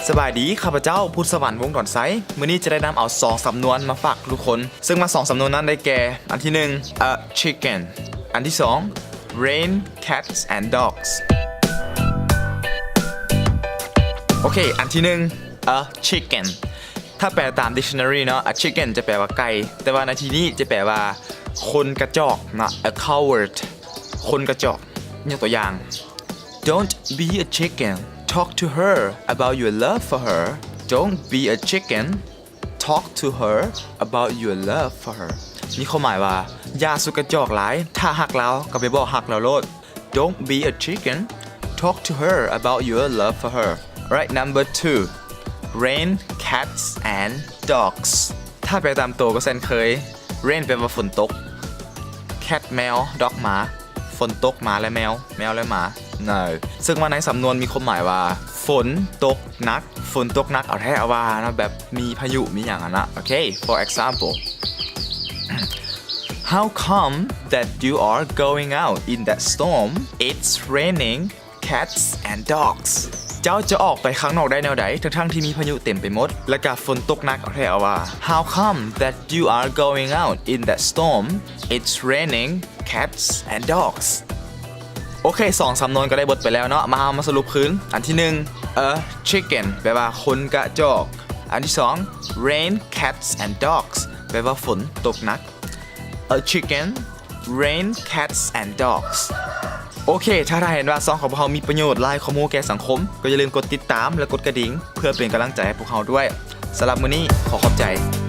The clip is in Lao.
ສະບາຍດີ ຂ້າພະເຈົ້າ ພຸດສະຫວັນ ວົງດອນໄຊ. ມື້ນີ້ຈະໄດ້ນຳເອົາສອງສຳນວນມາຝາກທຸກຄົນ ເຊິ່ງວ່າສອງສຳນວນນັ້ນໄດ້ແກ່ ອັນທີໜຶ່ງ a chicken, ອັນທີສອງ rain, cats and dogs. ໂອເຄ ອັນທີໜຶ່ງ a chicken. ຖ້າແປຕາມ dictionary ເນາະ a chicken ຈະແປວ່າໄກ່ ແຕ່ວ່າໃນທີ່ນີ້ຈະແປວ່າຄົນກະຈອກເນາະ a coward ຄົນກະຈອກ. ຍົກຕົວຢ່າງ Don't be a chicken. Talk to her about your love for her. Don't be a chicken. Talk to her about your love for her. ມີຄວາມໝາຍວ່າ ຢ່າສຸກກະຈອກຫຼາຍ ຖ້າຮັກລາວກໍໄປບອກຮັກລາວໂລດ. Don't be a chicken. Talk to her about your love for her. Right, number two. Rain, cats and dogs. ຖ້າແປຕາມໂຕກໍເຊັ່ນເຄີຍ rain ແປວ່າຝົນຕົກ, cat ແມວ, dog ໝາ. ຝົນຕົກ ໝາ ແລະ ແມວ, ແມວ ແລະ ໝາ. ເຊິ່ງວ່າໃນສຳນວນມີຄວາມໝາຍວ່າ ຝົນຕົກໜັກ, ຝົນຕົກໜັກເອົາແທ້ເອົາວ່າເນາະ ແບບມີພາຍຸມີຫຍັງຫັ້ນນະ. ໂອເຄ for example, How come that you are going out in that storm? It's raining cats and dogs. ເຈົ້າຈະອອກໄປຂ້າງນອກໄດ້ແນວໃດ ທັງໆທີ່ມີພາຍຸເຕັມໄປໝົດ ແລະກະຝົນຕົກໜັກເອົາແທ້ເອົາວ່າ. How come that you are going out in that storm? It's raining cats and dogs. ໂອເຄ ສອງສຳນວນກໍໄດ້ບົດໄປແລ້ວເນາະ ມາເຮົາມາສະຫຼຸບຄືນ. ອັນທີໜຶ່ງ a chicken ແປວ່າຄົນກະຈອກ. ອັນທີສອງ rain, cats and dogs ແປວ່າຝົນຕົກໜັກ. A chicken, rain, cats and dogs. ໂອເຄ ຖ້າທ່ານເຫັນວ່າຊ່ອງຂອງພວກເຮົາມີປະໂຫຍດ ຫຼາຍຄວາມຮູ້ແກ່ສັງຄົມ ກໍຢ່າລືມກົດຕິດຕາມ ແລະ ກົດກະດິ່ງ ເພື່ອເປັນກຳລັງໃຈໃຫ້ພວກເຮົາດ້ວຍ. ສຳລັບມື້ນີ້ ຂໍຂອບໃຈ.